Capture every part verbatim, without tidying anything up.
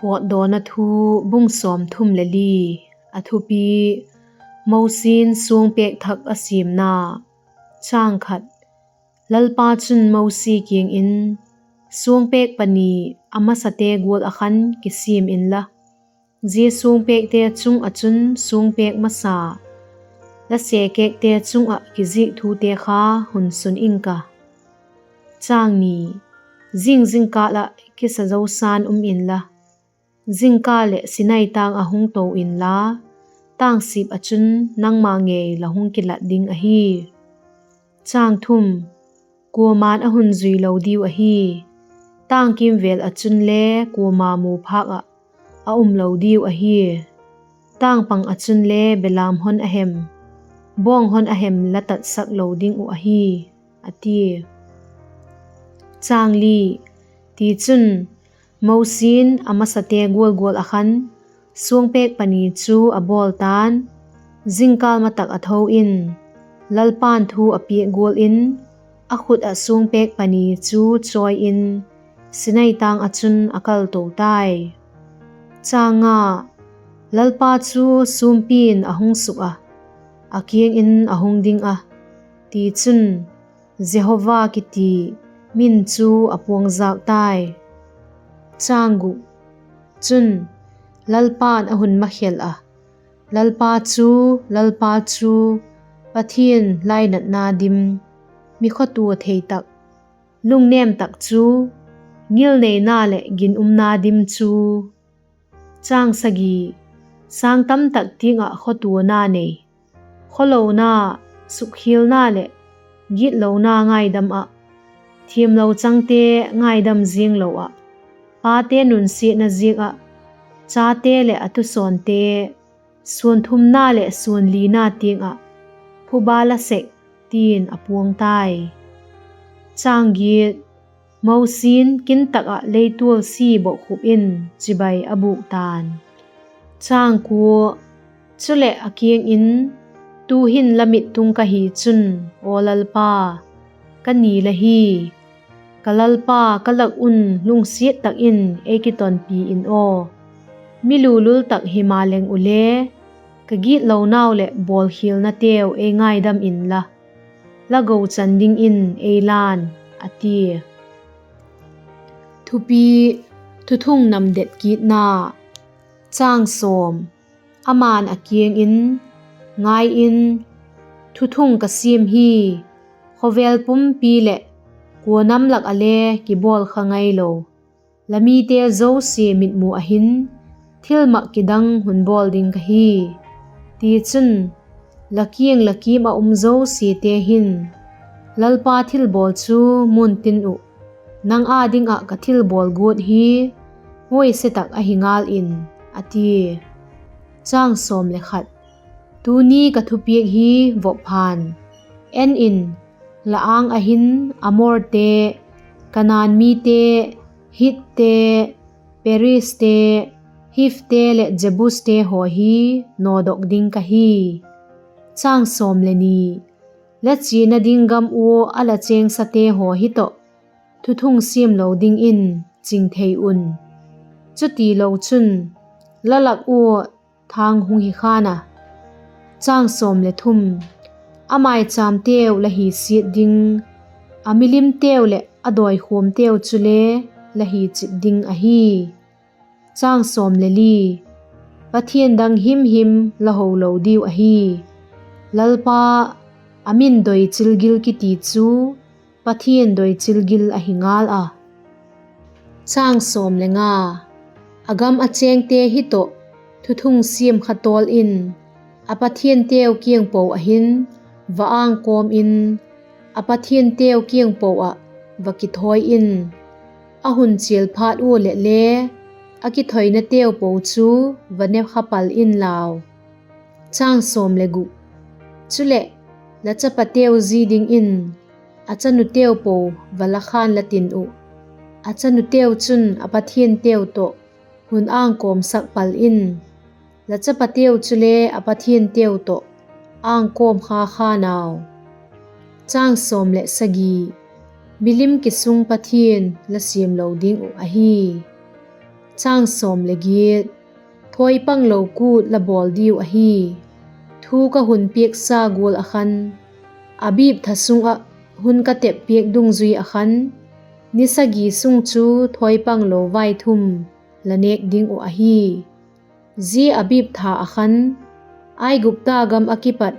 Pawtdawna Thu, bung sawmthum le li. A thupi: Mosi'n suangpêk thak a siamna. Lalpa chun Mosi kiang in, Suangpêk pani, a masate gual ah khan kisiam inla, zia suangpêkte chung ah chun suangpêk masa, la sekêkte chung ah kizik thute kha hun sun ing ka. Zing zingkâl ah kisa zosa'n um inla, zingkâl leh Sinai tâng ah hung to inla, tângsip ah chun nangma ngei la hung kilat ding ahi. Kuama'n a hun zui lo diu ahi. Tâng kîmvêl ah chunle kuama mu phâk ah a um lo diu ahi. Tâng pang ah chunle belam hon a hem, bawng hon a hem la tatsak lo ding uh ahi, a tia. Tichun, Mosi'n a masate gual gual ah khan suangpêk pani chu a bawl ta'n, zingkâl ma tak a tho in, Lalpa'n thu a piak gual in, a khut ah suangpêk pani chu chawi in, Sinai tâng ah chun a kalto tai. Lalpa chu sûmpi'n a hung suk ah, a kiang in a hung ding a; tichun, Jehova kiti min chu a puangzâk tai. Chun, Lalpa'n a hun makhel ah, Lalpa chu, Lalpa chu, Pathian lainatna dim, mi khawtua thei tak, lungnêm tak chu, ngilneina leh ginumna dim chu. Sâng tamtak tiang ah khawtuana nei, khawlona, sukkhialna leh gitlona ngaidam ah, thiamlo changte ngaidam zianglo ah, pate nunsiatna ziak ah, chate leh a thusawnte, suan thumna leh suan lina tiang ah phuba la sek, ti'n a puang tai. Mosi'n kin tak ah leitual si bokkhup in chibai a bûk ta'n. Chuleh, a kiang in, Tu'hin la mit tung ka hi chun, aw Lalpa, ka ni la hi; ka Lalpa, ka lak un lungsiat tak in ei kitonpi in aw, mi lulul tak himaleng ule, ka gitlonau leh bawlkhialnateu ei ngaidam inla, la gochan dingin ei la'n, a tia. Thupi: Thuthung Namdet Kitna. Ama'n a kiang in, Ngai in, thuthung ka siam hi, khawvel pumpi leh kua nam lak ah le kibawl kha ngailo, la mite zosia mitmu ah hin thilmak kidang hun bawl ding ka hi. Tichun, la kiang la kîm ah um zosiate hin Lalpa thilbawl chu mu'n tin uh; nang â ding ah ka thilbawl guat hi huaise tak ahi ngal in, a tia. Tuni ka thupiak hi vop pha'n; en in, la âng ah hin Amorte, Kanaan mite, Hitte, Perizte, Hivte leh Jebuste haw hi nawdok ding ka hi. La chiana ding gam ua a la chengsate haw hi tawh thuthung siamlo dingin ching thei un; chutilo chun, la lak ua thâng hung hi kha'n a. A mâichâmteu la hi siat ding, a milimteu leh a dawikhuamteu chule la hi chip ding ahi. Pathian dang himhim la ho lo diu ahi; Lalpa, a min doichil gil kiti chu Pathian doichil gil ahi ngal a. A gam a chêngte hi tawh thuthung siam kha tawl in, a pathianteu kiang po ah hin va âng kawm in, a pathianteu kiang po ah va kithawi in; a hun chial phat ua leh le a kithoinateu po chu va ne kha pal in lau. Chuleh, la chapateu zi dingin a chanuteu po va la kha'n la tin uh; a chanuteu chun a pathianteu tawh hun âng kawmsak pal in, la chapateu chule a pathianteu tawh âng kawm kha kha'n au. Milim kisung pathian la siamlo ding uh ahi. Chang sawm le giat. Thawipanglo kût la bawl diu ahi. Thu ka hun piaksa gual ah khan, Abib tha sung ah hun ka tep piak dungzui ah khan, ni sagi sung chu thawipanglo vaithum la nêk ding uh ahi. Zia Abib tha ah khan, Aigupta gam ah kipat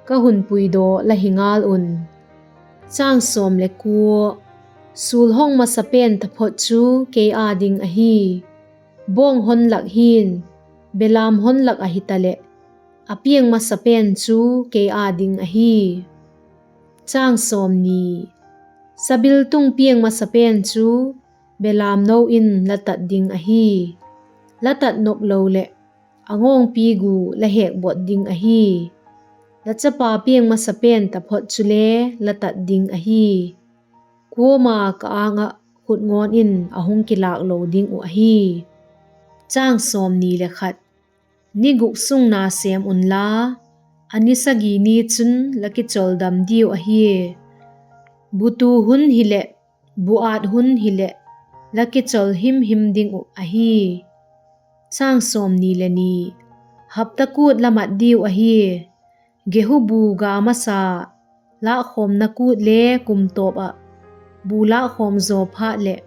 ka hun puidaw la hi ngal un. Chang sawm le kua. Sul hong masapen taphot chu kei â ding ahi. Bawng hon lak hin, belam hon lak ah hitaleh, a piang masapen chu kei â ding ahi. Chang sawmni. Sabiltung piang masapen chu belamno in la tat ding ahi. La tat nop lo leh, a ngawngpi gu la hekbot ding ahi. La chapa piang masapen taphot chule la tat ding ahi. Kuama ka âng ah khut ngawn in a hung kilâk lo ding uh ahi. Chang sawmni le khat. Ni guk sung na sêm unla, a ni sagi ni chun la kicholdam diu ahi. Butu hun hileh, buât hun hileh, la kichol himhim ding uh ahi. Chang sawmni le ni. Hapta kût la mat diu ahi. Gehu bu ga masa lâkkhawmna kût le kumtawp ah bu lâkkhawm zaw phat leh,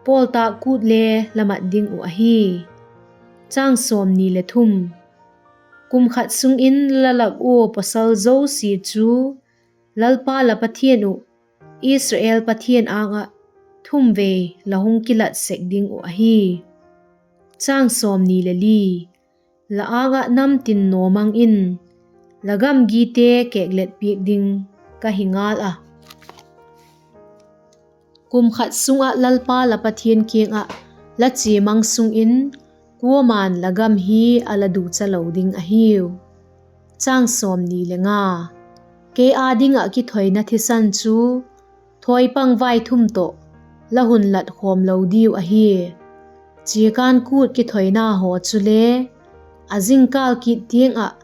pawltâk kût le la mat ding uh ahi. Chang sawmni le thum. Kum khat sung in la lak ua pawsal zosia chu Lalpa la Pathian uh Israel Pathian âng ah thumvei la hung kilat sek ding uh ahi. Chang sawmni le li. La âng ah nam tin naw mang in, la gamgite kêklet piak ding ka hi ngal a. Kum khat sung ah Lalpa la Pathian kiang ah la chia mang sung in, kuama'n la gam hi a la ducha lo ding ahiu. Chang sawmni le nga. Kei â ding ah kithoina thisan chu thawipang vaithum tawh la hun lat khawm lo diu ahi. Chiakân kût kithoina haw chule a zingkâl kit tiang ah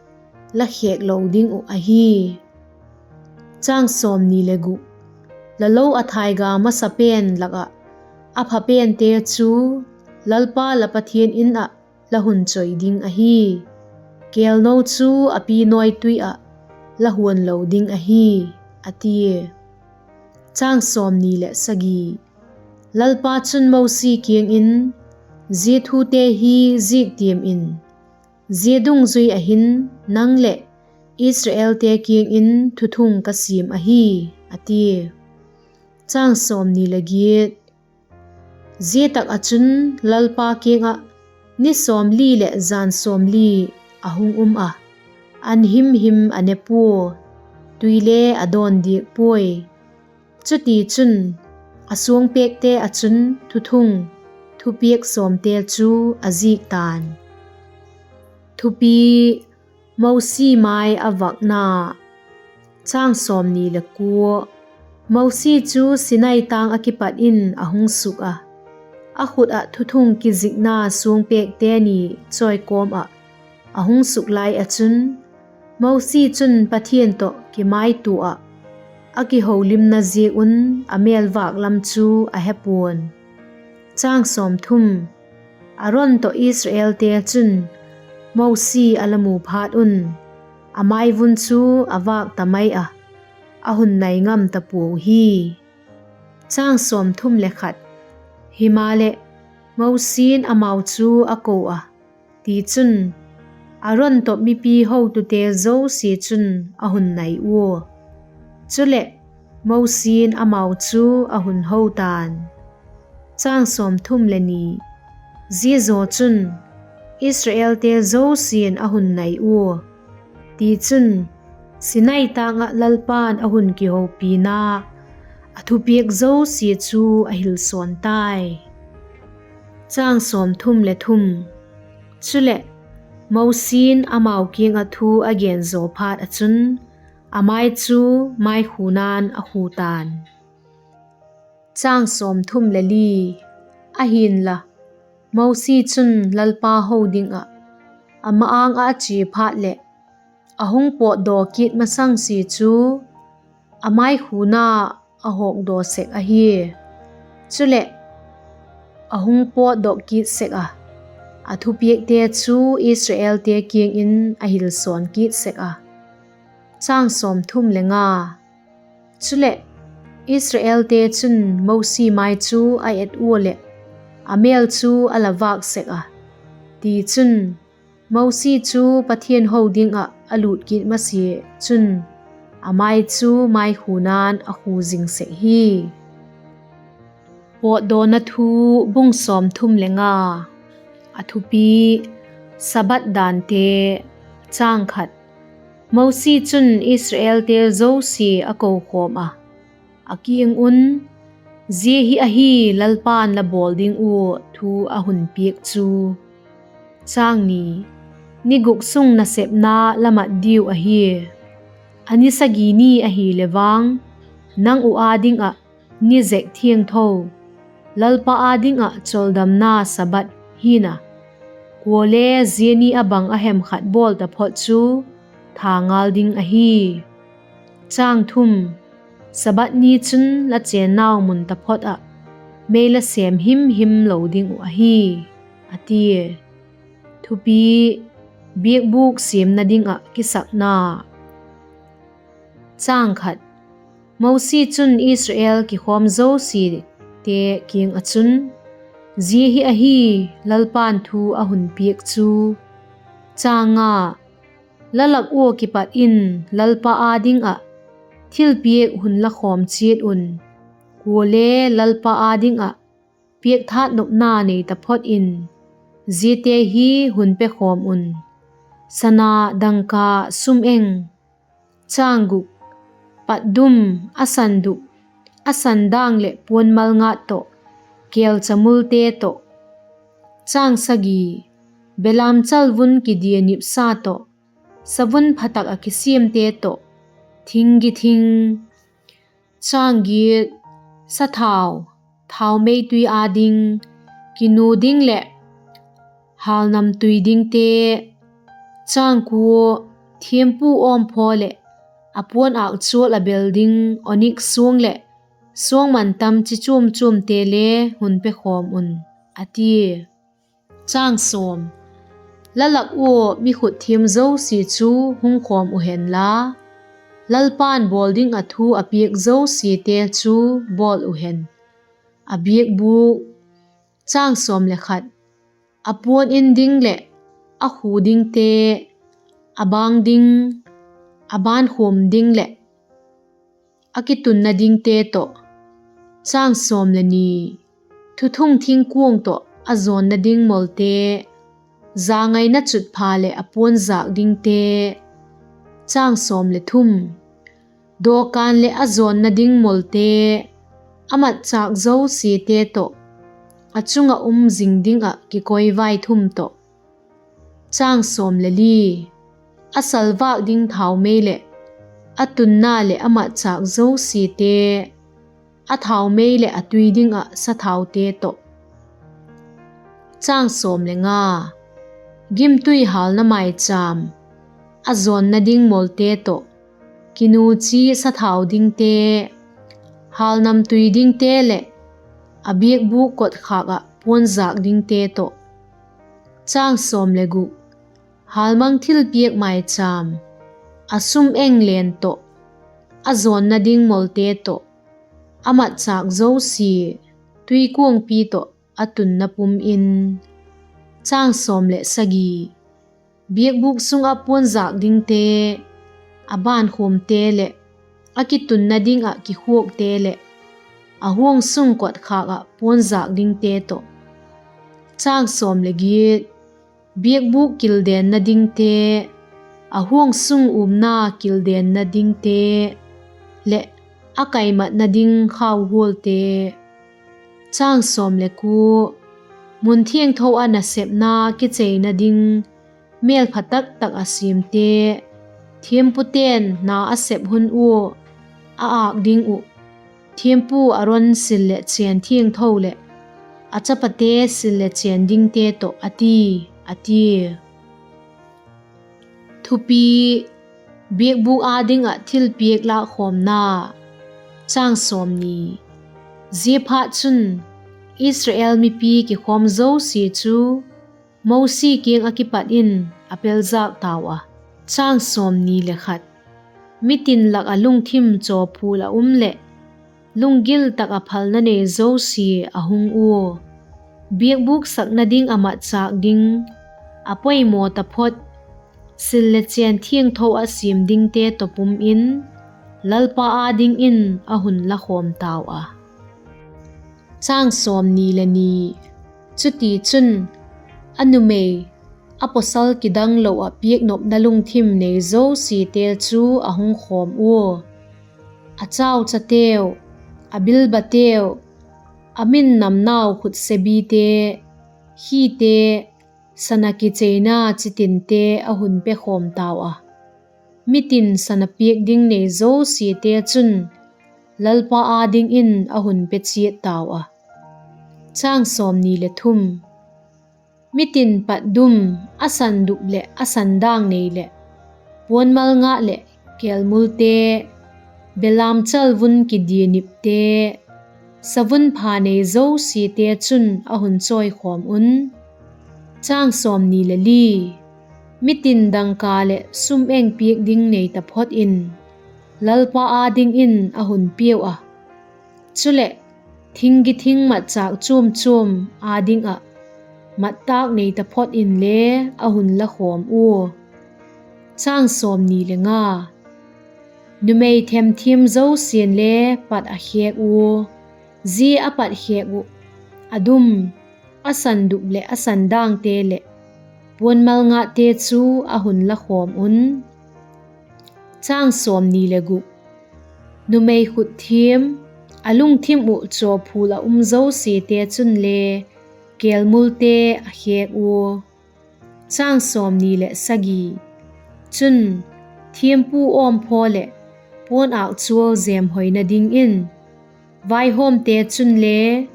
la khêk lo ding uh ahi. Chang sawmni le guk. La lo a thaiga masapen lak ah a phapente chu Lalpa la Pathian In ah la hun choi ding ahi. Kêlno chu a pi nawitui ah la huan lo ding ahi, a tia. Chang sawmni leh sagi. Lalpa chun Mosi kiang in, Zia thute hi zik tiam in, zia dungzui ah hin nang leh Israelte kiang in thuthung ka siam ahi, a tia. Chang sawmni leh giat. Zia tak ah chun Lalpa kiang ah ni sawmli leh jan sawmli a hung um a, an himhim a ne pua, tui le a dawn diak puai. Chutichun, a suangpêkte ah chun thuthung, thupiak sawmte chu a zik ta'n. Thupi: Mosi mai a vakna. Chang sawmni leh kua. Mosi chu Sinai tâng ah kipat in a hung suk a, a khut ah thuthung kizikna suangpêkte ni chawikawm ah a hung suk lai ah chun, Mosi chun Pathian tawh kimaitua ah a kiholimna ziak un a mêlvâk lam chu a he pua'n. Chang sawmthum. Aron tawh Israelte chun Mosi a la mu phat un, a maivun chu a vâk ta mai a, a hun nai ngam ta puau hi. Chang sawmthum leh khat. Himaleh, Mosi'n amau chu a ko a, tichun, Aron tawh mipi hotute zosia chun a hun nai ua. Chuleh, Mosi'n amau chu a hun ho ta'n. Chang sawmthum leh ni. Zia zaw chun Israelte zosia'n a hun nai ua; tichun, Sinai tâng ah Lalpa'n a hun kihopina a thupiak zosia chu a hil sawn tai. Chang sawmthum leh thum. Chuleh, Mosi'n amau kiang ah thu a gen zaw phat ah chun, a mai chu maikhuna'n a khu ta'n. Chang sawmthum leh li. Ahi'nla, Mosi chun Lalpa ho ding ah a ma-âng ah a chia phat leh, a hung pawtdaw kit masangsia chu a maikhuna a hawkdaw sek ahi. Chuleh, a hung pawtdok kit sek a, a thupiakte chu Israelte kiang in a hilsawn kit sek a. Chuleh, Israelte chun Mosi mai chu a et ua leh, a mêl chu a la vâk sek a; tichun, Mosi chu Pathian ho ding ah a lût kit masia chun, a mai chu maikhuna'n a khu zing sek hi. Pawtdawna Thu, bung sawmthum le nga. A thupi: Sabbath Dante. Mosi chun Israelte zosia a kokhawm ah, a kiang un, Zia hi ahi Lalpa'n la bawl ding ua thu a hun piak chu. Ni guk sung nasepna la mat diu ahi. A ni sagi ni ahile vang, nang uh â ding ah ni zek thiangtho, Lalpa â ding ah choldamna Sabbath hi'n a; kuale zia ni a bang a hem khat bawl taphot chu tha ngal ding ahi. Sabbath ni chun la chênnau mun taphot ah mei la sêm him him lo ding uh ahi, a tia. Thupi: Biakbûk siamna ding ah kisakna. Mosi chun Israel kikhawm zosiate kiang ah chun, Zia hi ahi Lalpa'n thu a hun piak chu: La lak ua kipat in Lalpa â ding ah thilpiak hun la khawm chiat un; kuale Lalpa â ding ah piakthat nopna nei taphot in ziate hi hun pekhawm un: sana, dangka, sum-eng, patdum, a sandup, a sandang leh puan malngat tawh, kêlchamulte tawh, belamchal vun kidia nipsa tawh, savun pha tak ah kisiamte tawh, thing githing, sathau, thaumei tui â ding, kinu ding leh hâlnam tui dingte, thiampu awmphaw leh a puan âkchual a bel ding onik suang leh suang mantam chi chuam chuamte le hun pekhawm un, a tia. La lak ua mi khut thiam zosia chu hung khawm uh henla, Lalpa'n bawl ding ah thu a piak zosiate chu bawl uh hen. A biakbûk. A puan in ding leh a khu dingte, a bâng ding, a bân khuam ding leh a kitunna dingte tawh. Thuthung thingkuang tawh a jawnna ding molte, jangaina chutpha leh a puanjâk dingte. Dawkan leh a jawnna ding molte, a matchâk zosiate tawh, a chung ah um zing ding ah kikoi vaithum tawh. A salvâk ding thaumei leh a tunna leh a matchâk zosiate, a thaumei leh a tui ding ah sathaute tawh. Gimtui hâlna mâichâm, a jawnna ding molte tawh, kinu chi sathau dingte, hâlnam tui dingte leh a biakbûk kotkhâk ah puanjâk dingte tawh. Hâlmang thilpiak mâichâm, a sum-eng len tawh, a jawnna ding molte tawh, a matchâk zosia, tuikuangpi tawh a tunna pum in. Biakbûk sung ah puanjâk dingte, a bân khuamte leh a kitunna ding ah kikhuakte leh a huangsung kotkhâk ah puanjâk dingte tawh. Biakbûk kildenna dingte, a huangsung umna kildenna dingte leh a kaimatna ding khauhualte. Mun thiangtho ah nasepna kicheina ding mêlpha tak tak ah siamte, thiampute'n na a sep hun ua a âk ding uh, thiampu Aron sil leh chên thiangtho leh a chapate sil leh chên dingte tawh a ti, a tia. Thupi: Biakbûk â ding ah thilpiak lâkkhawmna. Ziaphatchun, Israel mipi kikhawm zosia chu Mosi kiang ah kipat in a peljâk tau a. Chang sawmni le khat. Mitin lak ah lungthim chawphul a um leh, lunggil tak ah phalna nei zosia a hung ua, biakbûk sakna ding a matchâk ding, a poimaw taphot, sil le chên thiangtho ah siam dingte tawh pum in, Lalpa â dingin a hun la khawm tau a. Chang sawmni le ni. Chutichun, a numei, a pawsal kidang lo ah piaknopna lungthim nei zosiate chu a hung khawm ua, a chauchateu, a bilbateu, a min namnau khutsebite, khite, sana kicheina chitinte a hun pekhawm tau a. Mitin sana piak ding nei zosiate chun Lalpa â dingin a hun pe chiat tau a. Chang sawmni le thum. Mitin pat dum, a sandup leh a sandâng nei leh, puanmal ngâ leh kêlmulte, belamchal vun kidianipte, savun pha nei zosiate chun a hun chawikhawm un. Chang sawmni le li. Mitin dangka leh sum-eng piak ding nei taphot in, Lalpa â dingin a hun piau a. Chuleh, thing githing matchâk chuam chuam â ding ah, mattâk nei taphot inle a hun la khawm ua. Chang sawmni le nga. Numei themthiam zosia'n le pat a khêk ua, zia a pat khêk uh, a dum, a sandup leh a sandângte leh, puanmal ngâte chu a hun la khawm un. Chang sawmni le guk. Numei khut thiam, a lungthim uh chawphul ah um zosiate chunle, kêlmulte a khêk ua. Chang sawmni leh sagi. Chun, thiampu awmphaw leh puan âkchual zêmhoina dingin, vaihawmte chunle,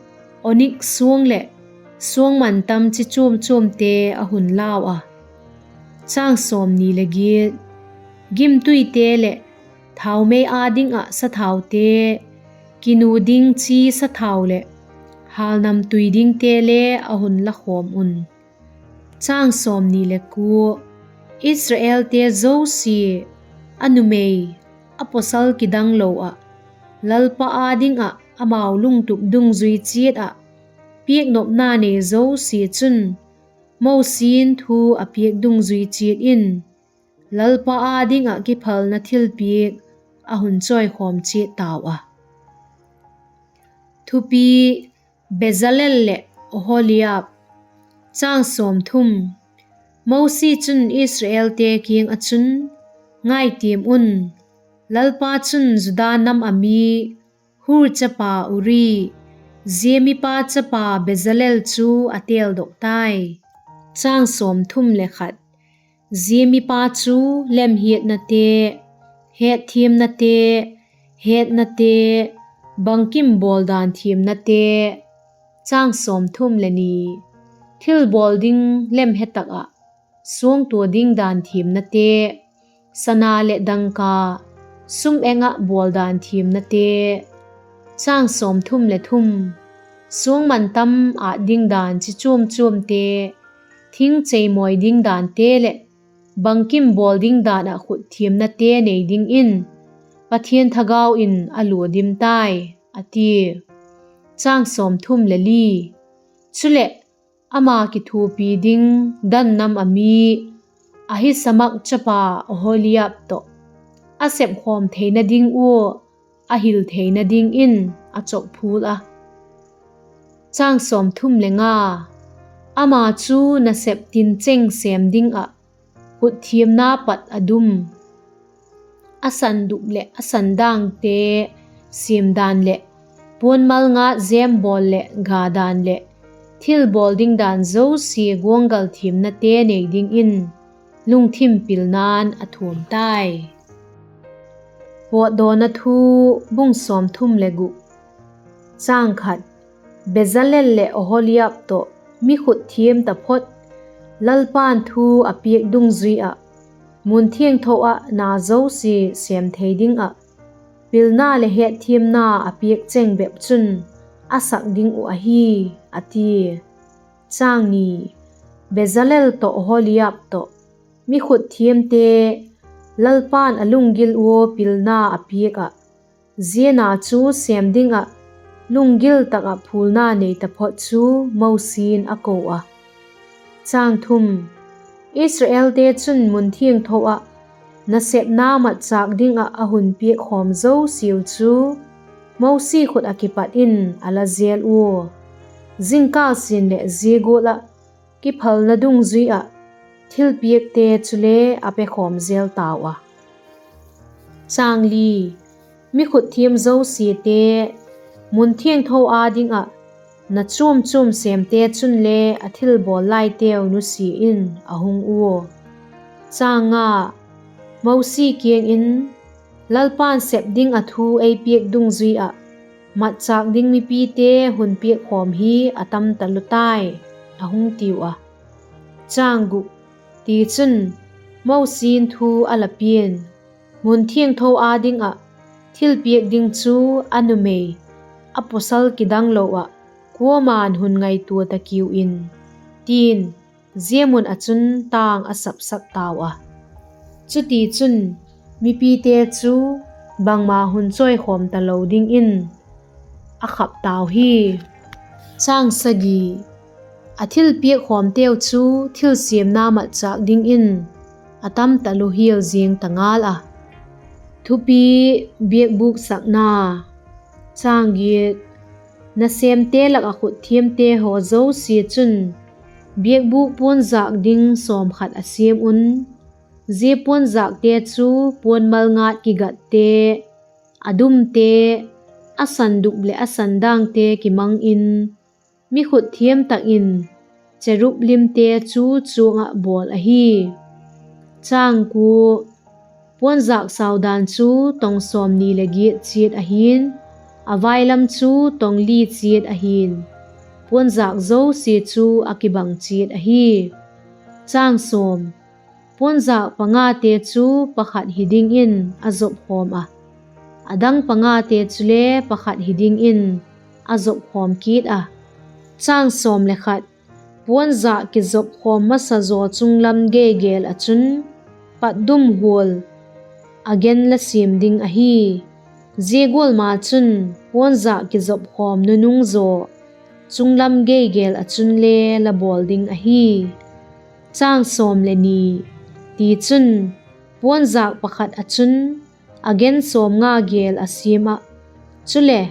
onik suang leh suang mantam chi chuam chuamte a hun lau a. Chang sawmni le giat. Gimtuite leh thaumei â ding ah sathaute, kinu ding chi sathau leh hâlnam tui dingte le a hun la khawm un. Chang sawmni le kua. Israelte zosia, a numei, a pawsal kidang lo ah, Lalpa â ding ah amau lungtup dungzui chiat ah piaknopna nei zosia chun, Mosi'n thu a piak dungzui chiat in, Lalpa â ding ah kiphalna thilpiak a hun chawikhawm chiat tau a. Thupi: Bezalel leh Oholiab. Chang sawmthum. Mosi chun Israelte kiang ah chun, Ngaitiam un, Lalpa chun Juda nam ah mi, Hur chapa Uri, zia mipa chapa Bezalel chu a têldok tai. Chang sawmthum le khat. Zia mipa chu lemhiatnate, hetthiamnate, hetnate, bangkim bawldan thiamnate, chang sawmthum le ni, thilbawl ding lemhe tak ah suangtua ding dan thiamnate, sana leh dangka, sum-eng ah bawldan thiamnate, chang sawmthum le thum, suang mantam ât ding dan chi chuam chuamte, thing cheimawi ding dante leh bangkim bawl ding dan ah khut thiamnate nei dingin Pathian thagau in a lua dim tai, a tia. Chang sawmthum le li. Chuleh, ama kithuapi ding Dan nam ah mi Ahisamak chapa Oholiab tawh, a sepkhawm theina ding ua a hil theina dingin a chawkphul a. Chang sawmthum le nga. Ama chu nasep tin cheng sêm ding ah khut thiamna pat a dum, a sandup leh a sandangte siam dan leh puanmal ngat zêmbawl leh ga dan leh thilbawl ding dan zosia guanggal thiamnate nei dingin lungthim pilna'n a thuam tai. Pawtdawna thu, bung sawmthum le guk, chang khat. Bezalel leh Oholiab tawh mi khut thiam taphot, Lalpa'n thu a piak dungzui ah, mun thiangtho ah na zosia sêm thei ding ah, pilna leh hetthiamna a piak cheng bep chun, a sak ding uh ahi, a tia. Bezalel tawh Oholiab tawh, mi khut thiamte, Lalpa'n a lunggil ua pilna a piak ah, zia na chu sêm ding ah lunggil tak ah phûlna nei taphot chu Mosi'n a ko a. Israelte chun mun thiangtho ah nasepna matchâk ding ah a hun piak khawm zosiau chu Mosi khut ah kipat in a la jel ua, zingkâl sin leh zia gual ah kiphalna dungzui ah thilpiakte chule a pekhawm jel tau a. Mi khut thiam zosiate, mun thiangtho â ding ah na chuam chuam sêmte chunle a thilbawl laiteu nusia in a hung ua. Mosi kiang in, Lalpa'n sep ding ah thu ei piak dungzui ah matchâk ding mipite hun piak khawm hi a tam talu tai, a hung tiu a. Tichun, Mosi'n thu a la pia'n, mun thiangtho â ding ah thilpiak ding chu a numei, a pawsal kidang lo ah kuama'n hun ngaitua ta kiu in, ti'n zia mun ah chun tâng a sapsak tau a. Chutichun, mipite chu bangma hun chawikhawm talo dingin a khap tau hi. A thilpiak khawmteu chu thilsiamna matchâk dingin a tam talu hial ziang ta ngal a. Thupi: Biakbûk sakna. Nasêmte lak ah khut thiamte haw zosia chun biakbûk puanzâk ding sawmkhat a siam un; zia puanzâkte chu puan malngat kigatte, a dumte, a sandup leh a sandângte kimang in, mi khut thiam tak in cherub limte chu chuang ah bawl ahi. Puanzâk saudan chu tong sawmni leh giat chiat ahi'n, a vai lam chu tong li chiat ahi'n, puanzâk zosia chu a kibang chiat ahi. Puanzâk pangate chu pakhat hi dingin a zopkhawm ah, a dang pangate chule pakhat hi dingin a zopkhawm kit a. Puanzâk kizopkhawm masa zaw chunglam gei gêl ah chun patdum hual a gen la siam ding ahi. Zia gual ma chun puanzâk kizopkhawm nunung zaw chunglam gei gêl ah chunle la bawl ding ahi. Tichun, puanzâk pakhat ah chun a gen sawmnga gêl a siam ah, chuleh,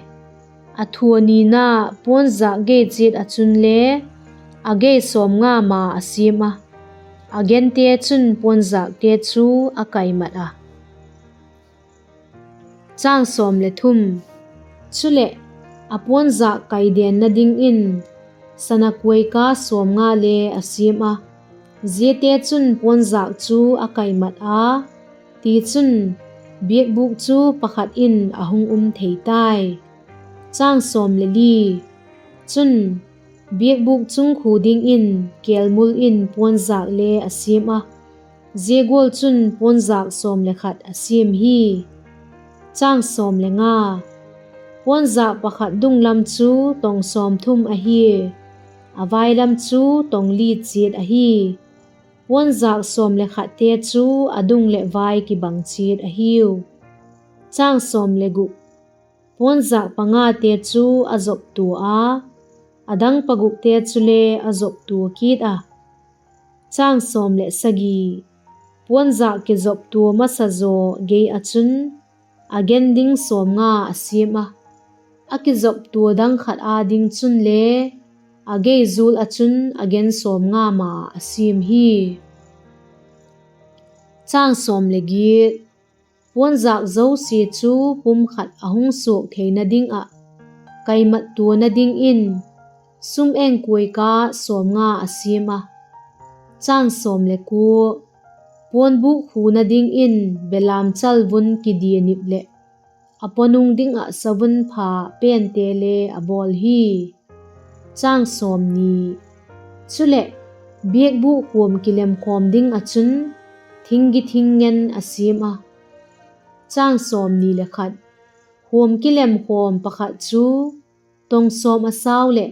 a thua nina puanzâk gei chiat ah chunle a gei sawmnga ma a siam ah, a gente chun puanzâkte chu a kaimat a. Chuleh, a puanzâk kaidenna dingin sana kuaika sawmnga le a siam a, ziate chun puanzâk chu a kaimat a; tichun, biakbûk chu pakhat in a hung um thei tai. Chun, biakbûk chungkhu dingin kêlmul in puanzâk le a siam ah, zia gual chun puanzâk sawm le khat a siam hi. Puanzâk pakhat dung lam chu tong sawmthum ahia, a vai lam chu tong li chiat ahi; puanzâk sawm le khatte chu a dung leh vai kibang chiat ahiu. Puanzâk pangate chu a zoptua a, a dang pagukte chule a zoptua kit a. Puanzâk kizoptua masa zaw gei ah chun a gen ding sawmnga a siam ah, a kizoptua dang khat â ding chunle a gei zual ah chun a gen sawmnga ma a siam hi. Puanzâk zosia chu pum khat a hung suak theina ding ah kaimattuana dingin sum-eng kuaika sawmnga a siam a. Puanbûk khuna dingin belamchal vun kidia nip leh a pawnung ding ah savun pha pente le a bawl hi. Chuleh, biakbûk khuam kilemkhawm ding ah chun thinggi thing ngen a siam a. Khuam kilemkhawm pakhat chu tong sawm a sau leh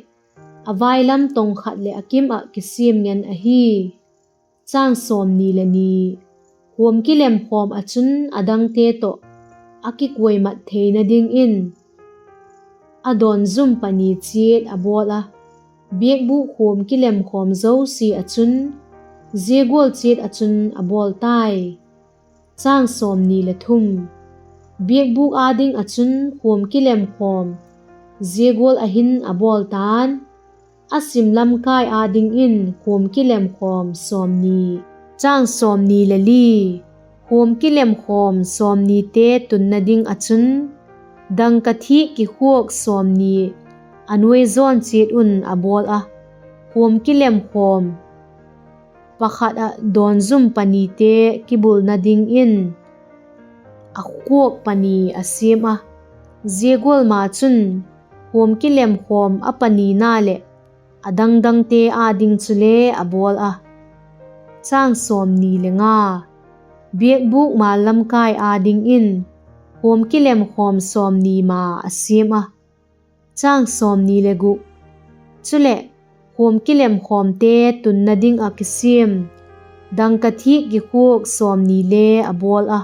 a vai lam tong khat leh a kim ah kisiam ngen ahi. Huam kilemkhawm ah chun a dangte tawh a kikuaimat theina dingin a dawnzum pani chiat a bawl a, biakbûk huam kilemkhawm zosia ah chun zia gual chiat ah chun a bawl tai. Biakbûk â ding ah chun huam kilemkhawm zia gual ah hin a bawl ta'n; a sim lam kâi â dingin huam kilemkhawm sawmni. Huam kilemkhawm sawmnite tunna ding ah chun dangka thîk kikhuak sawmni a nuai zawn chiat un a bawl a, huam kilemkhawm pakhat ah dawnzum panite kibulna dingin a kuak pani a siam a; zia gual ma chun huam kilemkhawm a panina leh a dang dangte â ding chule a bawl a. Biakbûk mâl lam kâi â dingin huam kilemkhawm sawmni ma a siam a. Chuleh, huam kilemkhawmte tunna ding ah kisiam dangka thîk kikhuak sawmni le a bawl a,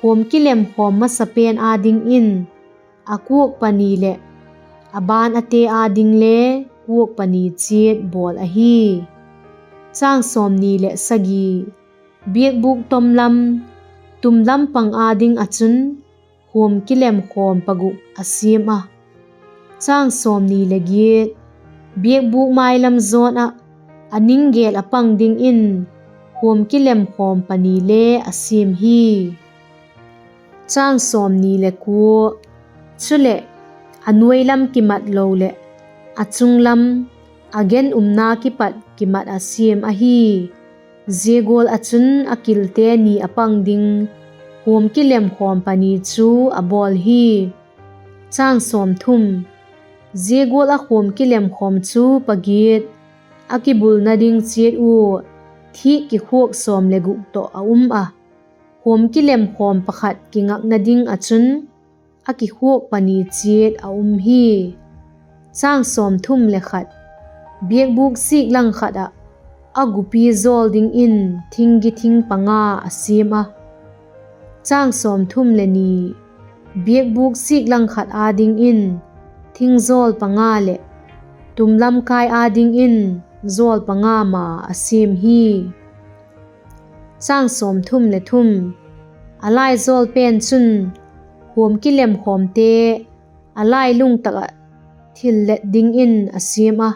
huam kilemkhawm masa pen â dingin a kuak pani leh a ban ate â ding le kuak pani chiat bawl ahi. Biakbûk tom lam, tum lam pang â ding ah chun huam kilemkhawm paguk a siam a. Biakbûk mai lam zawn ah a ning gêl ah pang dingin huam kilemkhawm pani le a siam hi. Chuleh, a nuai lam kimat lo leh a chung lam, a gen umna kipat kimat ah siam ahi; zia gual ah chun a kilte ni a pang ding huam kilemkhawm pani chu a bawl hi. Zia gual ah huam kilemkhawm chu pagiat a kibulna ding chiat ua thîk kikhuak sawm le guk tawh a um ah, huam kilemkhawm pakhat kingakna ding ah chun a kikhuak pani chiat a um hi. Biakbûk sîk lang khat ah a gupi zawl dingin thinggi thing panga a siam a. Biakbûk sîk lang khat â dingin thing zawl panga leh tum lam kâi â dingin zawl panga ma a siam hi. A lai zawl pen chun huam kilemkhawmte a lailung tak ah thillet dingin a siam a.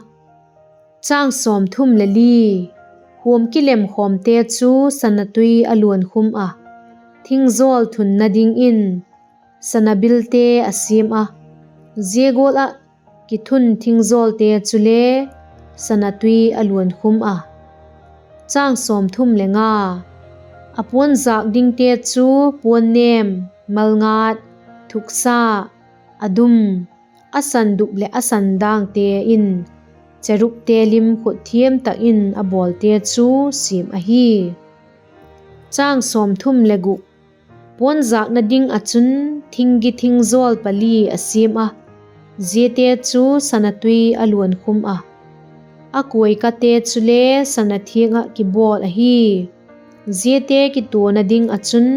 Huam kilemkhawmte chu sana tui a luankhum ah, thing zawl thunna dingin sana bilte a siam a; zia gual ah kithun thing zawlte chule sana tui a luankhum a. A puanzâk dingte chu puannêm, malngat, thuksa, a dum, a sandup leh a sandângte in cherubte lim khut thiam tak in a bawlte chu siam ahi. Puanzâkna ding ah chun thinggi thing zawl pali a siam a, ziate chu sana tui a luankhum ah, a kuaikate chule sana thiang ah kibawl ahi. Ziate kituana ding ah chun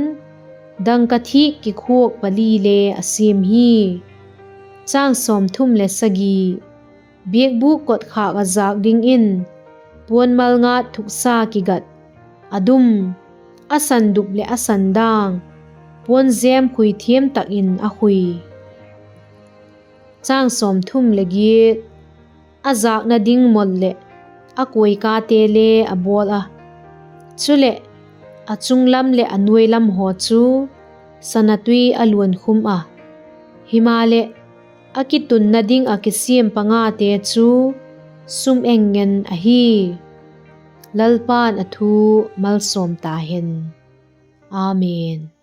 dangka thîk kikhuak pali le a siam hi. Biakbûk kotkhâk ah zâk dingin puan malngat thuksa kigat, a dum, a sandup leh a sandâng, puan jêm khui thiam tak in a khui. A zâkna ding mol leh a kuaikate le a bawl a; chuleh, a chung lam leh a nuai lam haw chu sana tui a luankhum ah, himaleh, a kitunna ding ah kisiam pangate chu sum-eng ngen ahi. Lalpa'n a thu malsawm ta hen. Amen.